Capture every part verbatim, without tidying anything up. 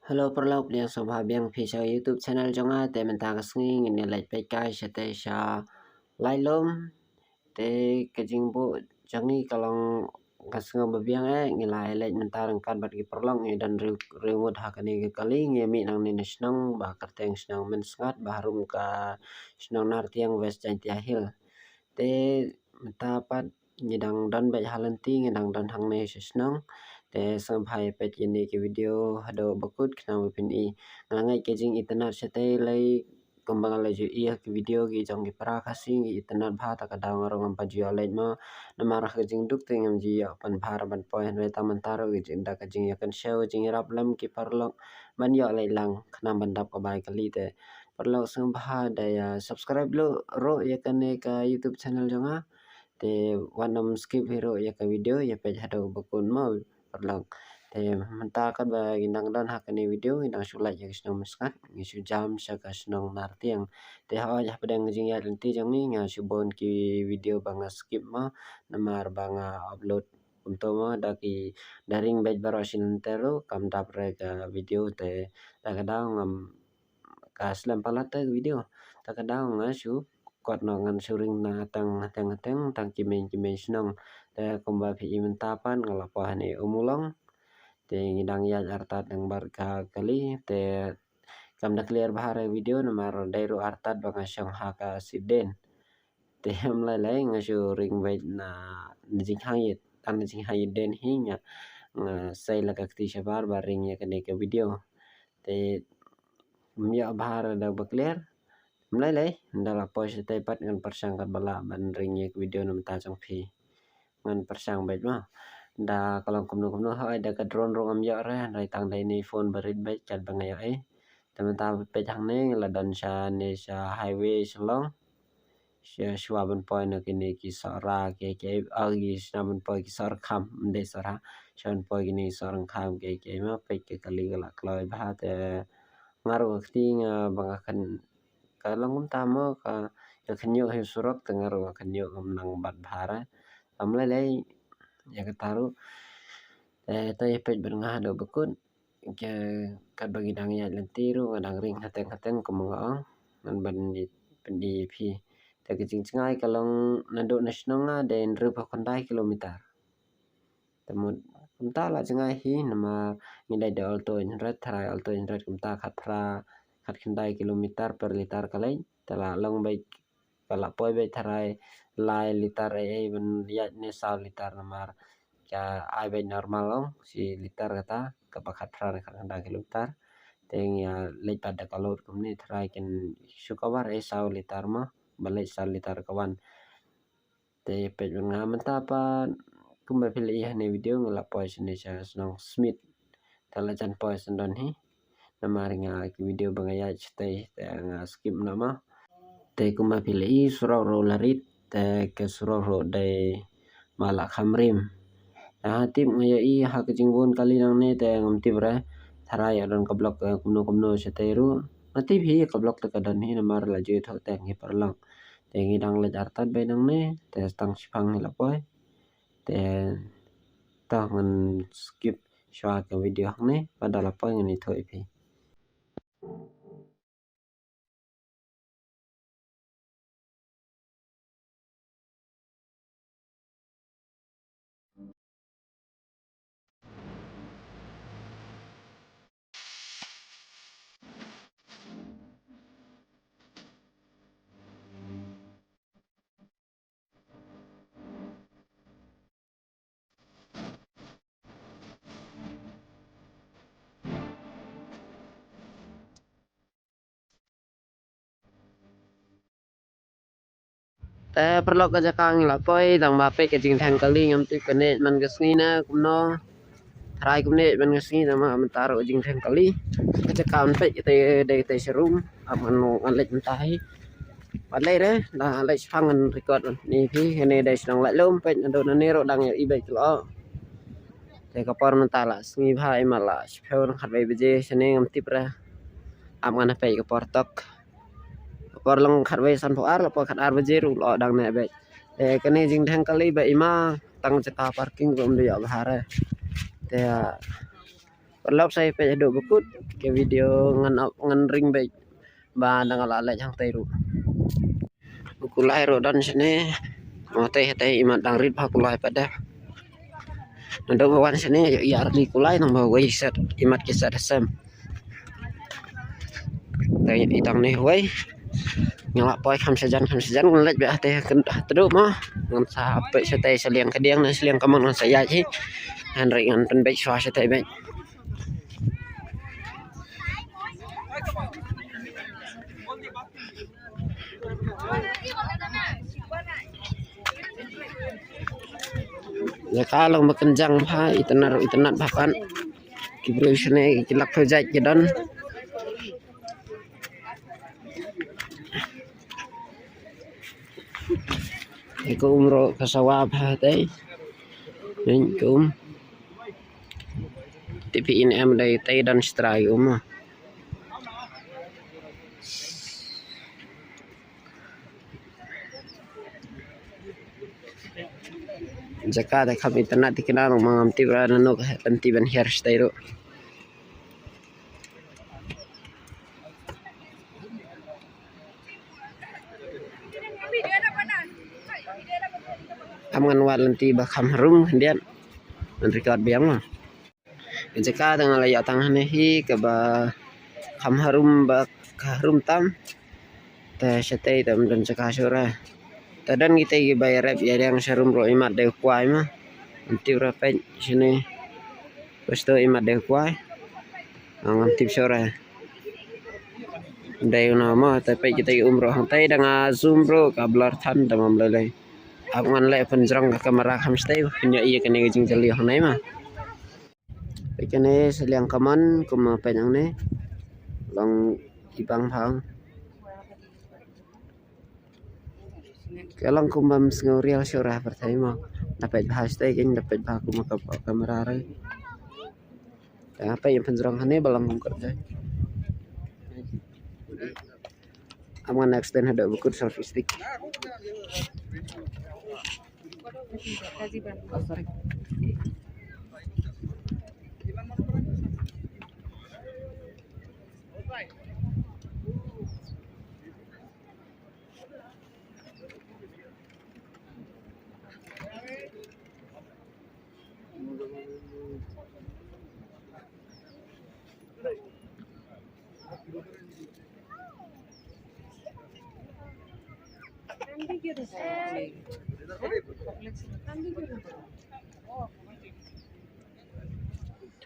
Hello paralok, pdiang sngewbha biang phi sha YouTube channel jong nga. Te mynta ka sngi ngin ïa leit peit kai shatei sha Lailum. Te ka jingbuh jong ngi ka long ka sngew ba biang eh, ngi la ïa leit mynta ryngkat bad ki paralok, ngi don riewriewmut ha kane ka kali, ngi mih nangne na shnong ba kyrteng shnong Mynsngat, ba harum ka shnong Nartiang, West Jaintia Hills. Te mynta pat ngi dang don beit ha lynti, ngi dang don hangne sha shnong. Te sngewbha ïa peit kine ki video haduh ba kut khnang ba phin i. Nga ngeit ka jingitynnad shatei lei kumba nga la ju i ha ki video ki jong ki para Khasi, ngi itynnad bha, ta ka daw nga ruh ngam pat ju ïoh leit mo. Namar ha ka jingduk te ngam ju ïoh pynbha ban poi, hynrei tang mynta ruh ka jing, da ka jingïakynshew jingïarap lem ki paralok ban ïoh leit lang khnang ban dap ka bai kali. Te paralok sngewbha da ïa subscribe ruh ïa kane ka YouTube channel jong nga. Te wat nym skip hi ruh ïa ka video, ïa peit haduh ba kut mo paralok. Te mynta katba ngi dang don ha kane video, ngi dang shu leit ïa ka shnong Mynsngat, ngi shu jam sha ka shnong Nartiang. Te hooid, hapdeng ka jingïaid lynti jong ngi nga shu bun ki video ba nga skip mo, namar ba nga upload kumto mo, da ki, da ring beit baroh shi lynter ruh kam dap re ka video. Te ta ka daw ngam, ka slem palat te ka video. Ta ka daw nga shu kot noh, ngan shu ring na tang teng teng tang ki mei ki mei shnong. Te kumba phi i mynta pat nga la poi hangne Ummulong. Te ngi dang ïaid artat dang bad ka kali, te kam da clear bha re video namar dei ruh artat ba nga shong ha ka siden. Te ym lei lei nga shu ring beit na, na jinghang ïit, tang na jinghang ïit den hi nga, nga sei la ka kti shabar ba ring ïa kane ka video. Te ym ïoh bha re da ba clear. Ym lei lei, nda la poi shatei pat ngan pyrshang katba lah ban ring ïa ka video na bynta jong phi. Ngan pyrshang beit mo. Da ka long kumno kumno, hooid, da ka drone ruh ngam ïoh re, hynrei tang da ine i phone ba rit beit katba nga ïohi. Te mynta peit hangne ngi la don shane sha highway Shillong. Sha, shuwa ban poi na kine ki Sohra kiei kiei, ah, ki shna ban poi ki Sohryngkham, ym dei Sohra. Shuwa ban poi kine ki Sohryngkham kiei kiei mo, peit ka kali ka la kloi bha. Te nga ruh ka kti nga ba nga khan, ka long kumta mo, ka, ka khynñiuh hi surok, te nga ruh ka khynñiuh ngam nang bat bha re. Ym lei lei ïa kata ruh. Te to ïa peit bad nga haduh ba kut. Ka, katba ngi dang ïaid lynti ruh nga dang ring hateng hateng kum nga ong, ngan ban pyni ïa phi. Te ka jingjngai ka long naduh na shnong nga dei hynriewphew khyndai kilometer. Te mut kumta la jngai hi namar ngi leit da Alto eight hundred, tharai Alto eight hundred kumta khatphra, khatkhyndai kilometer per litar ka leit. Te la long beit, ka la poi beit tharai lai litar ei ei ban ïaid ne saw litar namar ka ai beit normal ong shi litar kata kaba khatphra ne khatkhyndai kilometer. Te ngi ïa leit pat da ka load kumne tharai kin shu cover ei saw litar mo, ba leit saw litar ka wan. Te peit bad nga mynta pat kumba phi la i hane video nga la poi shane sha shnong Smit. Te la jan poi shen don hi. Namar nga ki video ba nga ïaid shatei te nga skip noh mo. Te kumba phi la i surok ruh la rit, te ka surok ruh dei ba la kham rim. Te ha tip nga ïohi ha ka jingbun kali nangne te ngam tip re. Tharai ïa don ka block, eh, kumno kumno shatei ruh. Nga tip hi ka block te ka don hi namar la ju ïathuh teng hi paralok. Te ngi dang leit artat beit nangne, te tang shipang hi la poi. Te to ngan skip shuwa ka video hangne, bad da la poi ngan ïathuh ïa phi. Te paralok ka jaka ngi la poi, tang ba peit ka jingdheng kali ngam tip kane man ka sngi na kumno. Tharai kumne man ka sngi, tang ba mynta ruh ka jingdheng kali. Ka jaka ban peit kata dei kata sharum, ap ngan ngan leit mynta hi. Wat leit re, da leit shipang ngan record ni phi, kane dei shnong Laitlum, peit naduh nane ruh dang ïohi beit ki lyoh. Te ka por mynta la sngi bha, i ma la shiphew khatwei baje shane ngam tip re. Ap ngan peit ka por tok. Ka por long khatwei sanphew ar, la por khatar baje ruh lyoh dang neh beit. Te kane jingdheng kali ba i ma tang jaka parking ruh ym da ïoh bha re. Te Paralok sa ïa peit haduh ba kut ka video ngan, ngan ring beit ba dang la leit hangtei ruh. U kulai ruh don shane. Mo tei hatei imat dang rit bha kulai pat da. Naduh ba wan shane ïa arli kulai nang ba wei set imat ki set hasem. Tei itang ne wei. Nga la poi kham sajan kham sajan ngan leit beit hatei ha tduh mo. Ngan sa peit shatei sha liang kadiang ne sha liang kamon ngan sa ïaid hi. Hynrei ngan pynbeit shuwa shatei beit. Jaka long ba kynjang bha, itynnad, itynnad bha pat. Ki briew shane ki lak phew jait ki don. Ïa ka um ruh ka sawa bha tei. Ïa ka um. Te phi in em dei tei don stra ïa um. Jaka te kham itynnad te kynnoh ma ngam tip ra nano ka lynti ban hiar shatei ruh. Am ngan wad lynti ba kham harum khyndiat. Ngan record biang ma. Ka jaka te nga la ïoh tang hangne hi kaba kham harum ba ka harum tam. Te shatei te ym don jaka shuh re. Te don kitei kiba ïarep ïariang sharum ruh imat dei u kwai ma. Ym tip re peit shane. Pasto imat dei u kwai. Ngam tip shuh re. Dei u no mo te peit kitei ki um ruh hangtei da nga zoom ruh ka blur than da mam lei lei. Ap ngan leh pynjrong ka kamera kham shatei pynïoh ïa kane ka jingjylliew hangne ma. Peit kane sha liang kamon kumba peit hangne. Long ibang bha. Ka long kumba ym sngewrial shuh re ha pyrthei mo. Da peit bha shatei kein da peit bha kumba ka kamera re. Da peit ïa pynjrong hangne ba long kum kyrjai. Am ngan extend haduh ba kut selfie stick.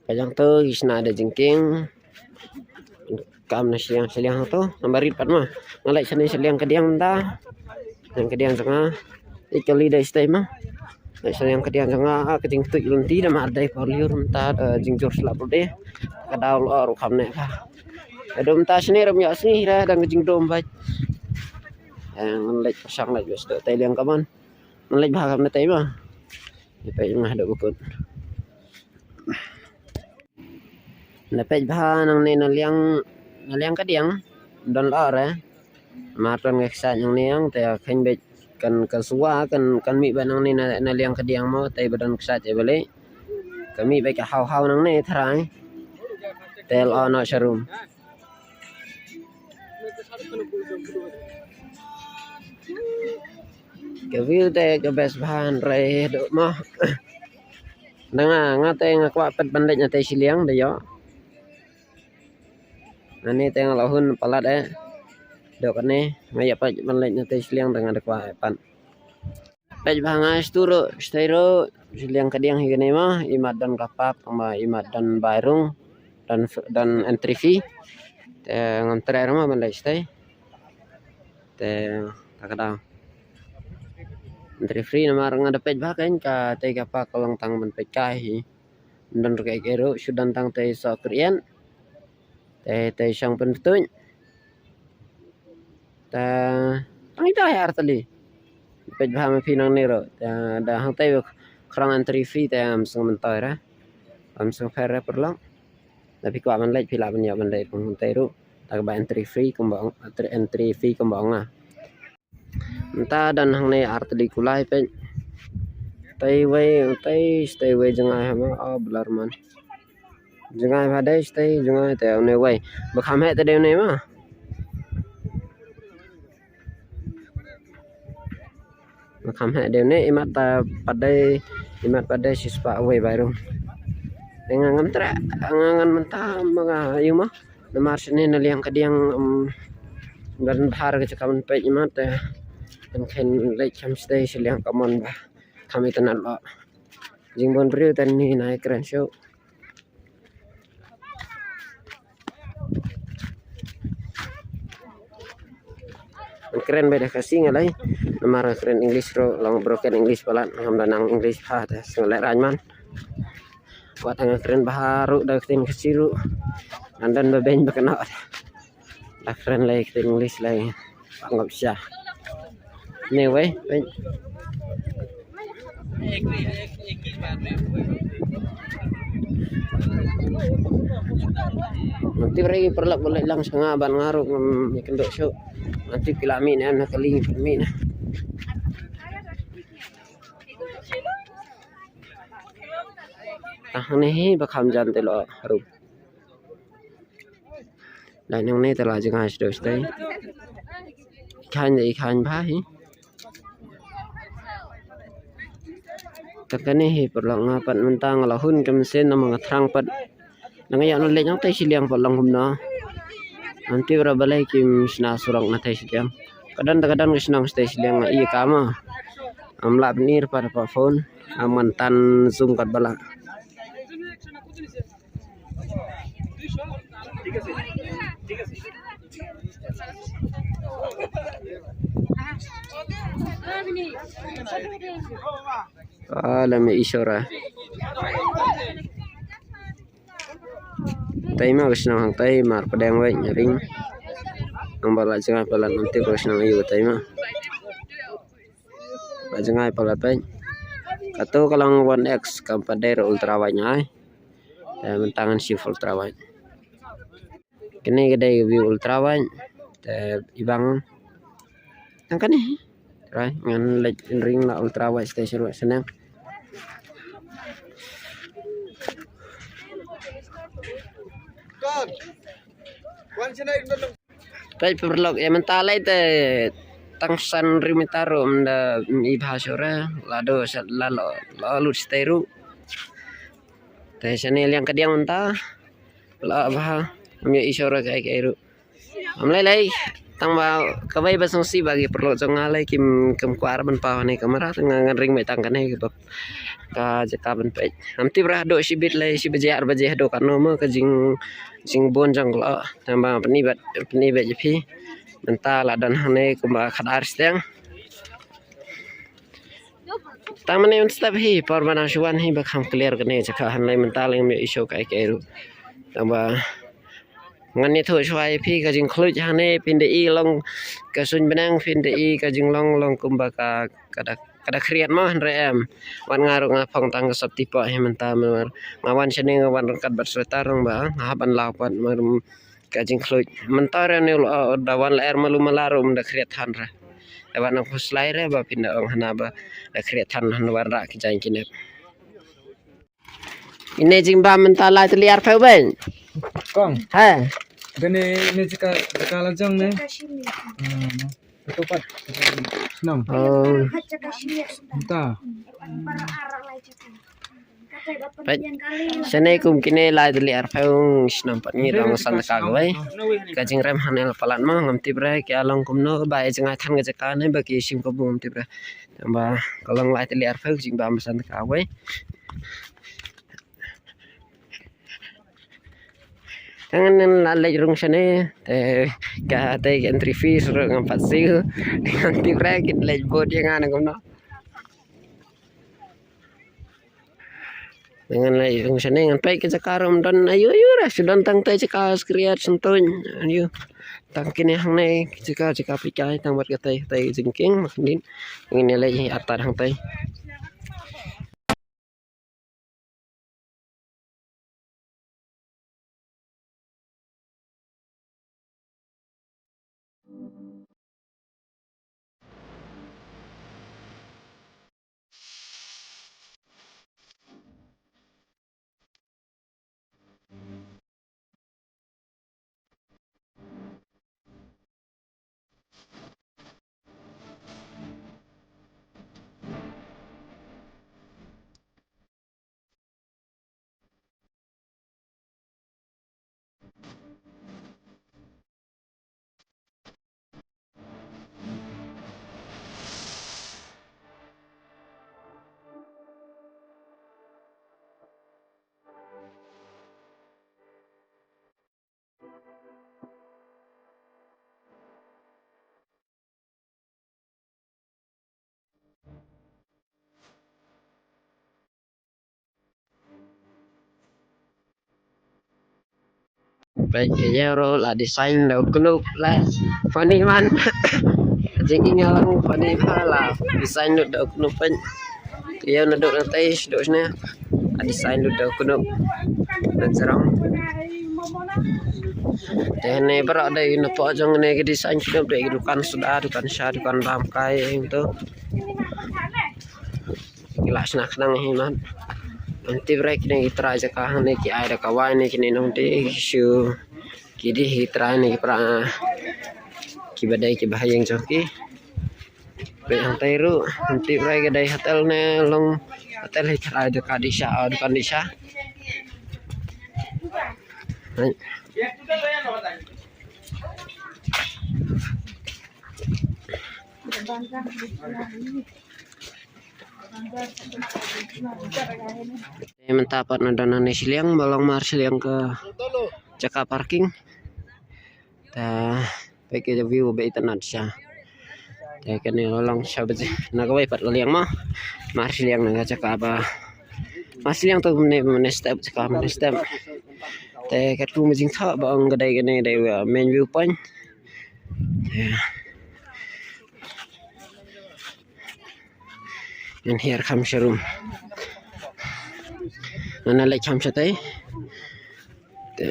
Ka jong to ki shna da jingkieng. Kam na shiliang shiliang to namba rit pat ma. Nga leit shane shiliang kadiang mynta. Shiliang kadiang jong nga. Ïa kali da shatei ma. Leit shiliang kadiang jong nga ka jingtuid lynti da mar dei por lyiur mynta da jingjur slap ruh de. Ka daw lyoh ruh kham neh bha. Haduh mynta shane ruh ym ïoh sngi re dang ka jingdum bha. Ngan leit pyrshang leit shatei liang kamon. Ngan leit bha kam na tei ma. Ïa peit nga haduh ba kut. Na peit bha nangne na liang, na liang kadiang. Don lyoh re. Mar ton ka kshaid nangne ang te kheiñ beit kan, kan suwa kan, kan mih beit nangne na, na liang kadiang mo te ba don kshaid te ba leh. Ka mih beit ka haw haw nangne tharai. Te lyoh noh sharum. Ka view te ka best bha hynrei haduh mo. Nga, nga te nga kwah pat ban leit na tei shiliang da ïoh. Ani te nga la hun palat eh. Dok kane nga ïa pat ban leit na tei shiliang da nga da kwah eh pat. Peit bha nga shatei ruh, shatei ruh shiliang kadiang hi kane ma, imat don ka pap ma imat don bai rung, don, don entry fee. Te ngam treh ruh ma ban leit shatei. Te ta ka daw entry free namar nga da peit bha kein ka tei ka park ka long tang ban peit kai hi. Don ruh kaei kaei ruh shu don tang tei soh krian. Te tei shong pynptuid. Ta tang ita hi artylli. Peit bha ma phi nangne ruh. Ta da hangtei ba khrong entry fee te am sngewmyntoi ra. Am sngewpher ra paralok. Da phi kwah ban leit phi lah ban ïoh ban leit hangtei ruh. Ta kaba entry free kumba ong, entry fee kumba ong nga. Mynta don hangne artylli kulai peit. Tei wei, tei, tei wei jngai hama, oh, blur man. Jngai ba dei shatei jngai te une wei. Ba kham heh te dei une ma. Ba kham heh dei une imat ta pat dei imat pat dei shispah wei bai rum. Nga ngam treh nga ngan mynta ma nga ïu ma. Namar shane na liang ka diang, um, ban bhar ka jaka ban peit imat te. Kan khen leit kham shatei shi liang ka mon ba kham itynnad lo. Jingbun briew tang ni nai kren shuh. Kren beit da Khasi nga lei. Namar kren English ruh long broken English palat ngam da nang English bha te sngewlehrain man. Wat nga kren bha ruh da ktien Khasi ruh. Ngan don ba beiñ ba kynnoh. Da kren lei ktien English lei. Ngop sha. Anyway, wei. Nanti beri perlak balik lang sanga ban ngaruh ngam ikan dok syuk. Nanti pila mi ne na kali mi ne. Ah, ni hi ba kham jan te lo harum. Lai nang ne te la jngai sdang sdang. I khan de i khan bha hi. Ta kane hi paralok nga pat mynta nga la hun ka mynsiem namar nga thrang pat. Nang ïa nang leit nang tei shiliang pat long kumno. Nanti bara balei kim shna surok na tei shiliang. Ka don ta ka don ka shnong tei shiliang nga ïa ka ma. Am lah pynir pat pa phone. Am ngan tan zoom kat bala. Ah, lame ishora. Tai ma ka shnong hang tai mar padeng wei nyaring. Ang bala jngai palat nanti ka shnong ayu tai ma. Ba jngai palat peit. Kato ka long one X kam pat dei ultra wide ngai. Te mynta ngan shift ultra wide. Kane ka dei view ultra wide. Te ibang. Tang kane. Right, ngan leit ring la ultra wide station wide senang. Peit paralok ïa mynta lei te tang san ri mitar rum da i bha shore la do sat la lo lo lut stay ru. Te shane liang ka diang mynta la bha am ïa i shore kai kai ru. Am lei lei tang ba kawei ba sngewsih ba ki paralok jong nga lei kim kam kwar ban paw ne kamera tang ngan ring mai tang kane ki bab. Ka jaka ban peit. Am tip ra haduh shibit lei shi baje ar baje haduh katno mo ka jing jingbun jong klo. Tang ba pyni bad pyni bad jong phi. Mynta la don hangne kumba khatar steng. Tang mane un step hi por ba nang shuwan hi ba kham clear kane jaka hanlei mynta lei me isho kai kai ru. Tang ba Ngan ïathuh shuwa ïa phi ka jingkhluit hangne phin da i long ka suiñ bneng phin da i ka jinglong long kumba ka ka da ka da khriat mo hynrei em. Wan nga ruh nga phong tang ka sop tipoh hi mynta mynta nga wan shane nga wan ryngkat bad sweater rong ba nga hap ban law pat mar ka jingkhluit mynta re ne u da wan lyer malu mala ruh um da khriat than re. Da wan nang phuslai re ba phin da ong hana ba da khriat than hana wan rah ki jaiñ ki nep. Ine jingbam mynta lai tylli arphew beiñ. Kong. Ha. Dane ine jaka jaka la jong ne. Hmm. Betul pat. Senang. Oh. Mynta. Peit. Shane kum kine lai tylli arphew snem pat ngi dang san ka kawei. Ka jingrem hanel palat ma ngam tip re ki along kumno ba e jngai than ka jaka ne ba ki shim kabu ngam tip re. Ba ka long lai tylli arphew jingbam ba san ka kawei. Ka ngan la leit rung shane te ka te ka entry fees ruh ngam pat siew. Ngam tip re kin leit bot ïa nga ne kumno. Ngan leit rung shane ngan peit ka jaka ruh ym don ayu ayu re shu don tang te jaka skriat sngewtuiñ ayu. Tang kine hangne jaka jaka peit kai tang bad ka te te jingkieng ma khyndiat. Ngin ïa leit hi artat hangtai. Peit, ïa ruh la design da u knup la. Funny man. Jingïalang funny man la design da u knup peit. Ïa na duk na tei sduk sne. La design da u knup. Na sarong. Te ne baroh dei na pdeng jong ne ki design knup dei dukan suda, dukan sha, dukan bam kai tu. Ki la shna khnang hi man. Ngan tip re kine ki trai jaka hangne ki ai da ka wai ne kine nongdie shu ki dih ki trai ne ki pra kiba dei kiba ha ïing jong ki. Peit hangtai ruh ngan tip re ka dei hotel ne long hotel hi trai jaka dih sha, dukan dih sha. Hai. Te mynta pat nga don hangne shiliang, ba long mar shiliang ka jaka parking. Te peit ka view ba itynnad shisha. Te kane long sha ba na kawei pat ka liang ma. Mar shiliang na ka jaka ba. Mar shiliang to mynne mynne step jaka mynne step. Te katkum ka jingthoh ba ong ka dei kane dei main view point. Yeah. Ngan hiar kham sha room. Ngan leit kham shatei. Te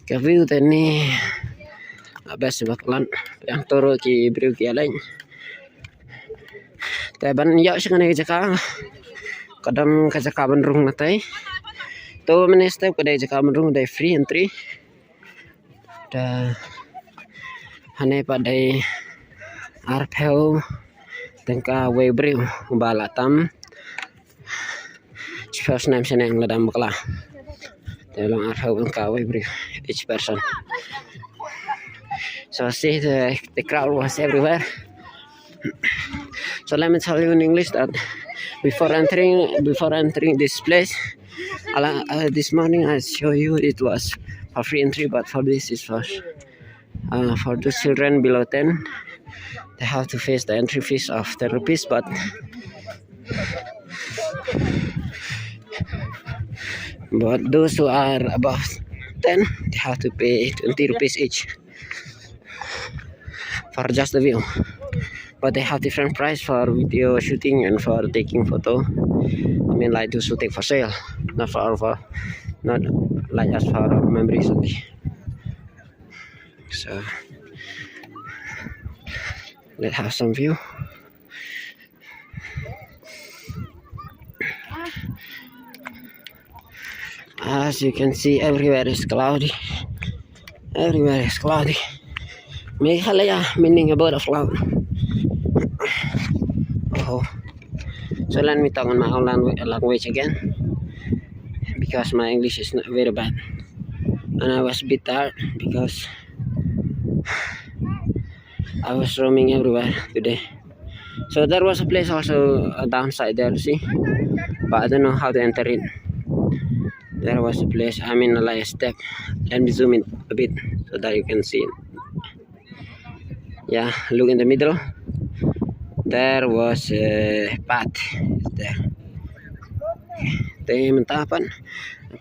ka view te ni a best ba klan. Yang toro ki briew ki aleng. Te ban ïoh sha kane ka jaka ka don ka jaka ban rung na tei. To mynne step ka dei jaka ban rung dei free entry. Te hane pat dei arphew tyngka wei briew ba la tam. Shiphew snem shaneng la dang bakla. Te long arphew tyngka wei briew each person. So see the, the crowd was everywhere. So let me tell you in English that before entering before entering this place, uh, this morning I show you it was for free entry, but for this is for uh, for those children below ten, they have to face the entry fees of ten rupees. But but those who are above ten, they have to pay twenty rupees each for just the view. But they have different price for video shooting and for taking photo. I mean, like those who take for sale, not for our, for not like us for our memories only. So let's have some view. As you can see, everywhere is cloudy. Everywhere is cloudy. Meghalaya, meaning abode of cloud. Oh. So let me talk in my own language, language again, because my English is not very bad. And I was a bit tired because I was roaming everywhere today. So there was a place also, a downside there, see? But I don't know how to enter it. There was a place, I mean, like a step. Let me zoom in a bit so that you can see it. Yeah, look in the middle. There was a path there. Te mynta pat,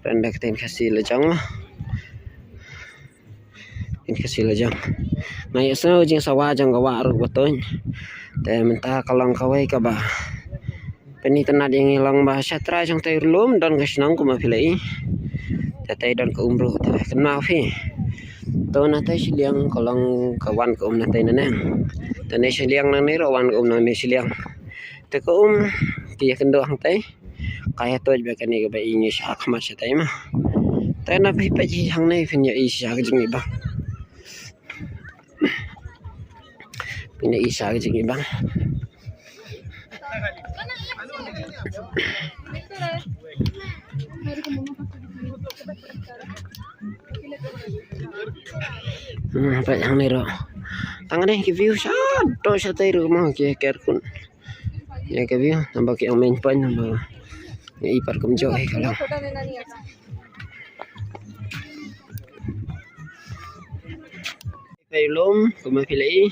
friend, da ka ktien Khasi la jong ma. Ktien Khasi la jong. Nga ïohsngew jingsawa jong ka wah ruh ba tuid. Te mynta ka long kawei kaba pynitynnad ïa ngi long ba sha trai jong tei ruh lum don ka shnong kumba phi la i. Te tei don ka um ruh, te kynmaw phi. To na tei shiliang ka long ka wan ka um na tei naneng. Te ne shiliang nangne ruh wan ka um na ne shiliang. Te ka um ki ïakynduh hangtei. Ka ïa tuid bad kane kaba i ngi sha khmat shatei ma. Te na phi peit hi hangne phin ïa i sha ka jingibang. Phin ïa i sha ka jingibang. Hmm, peit hangne ruh. Tang ne ki view shato shatei ruh mo ki ker kun. Ïa ka view namba ki ong main point namba. Ïa i pat kumjuh hi ka long. Peit lum kumba phi la i.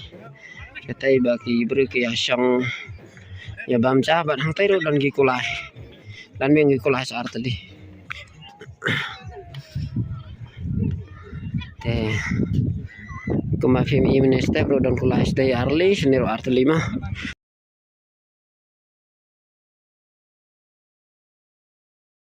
Katai ba ki briew ki ïa shong. Ïa bam ja bad hangtai ruh don ki kulai. Don biang ki kulai sa artylli. Te kumba phim i mynne step ruh don kulai, step artylli, shane ruh artylli ma.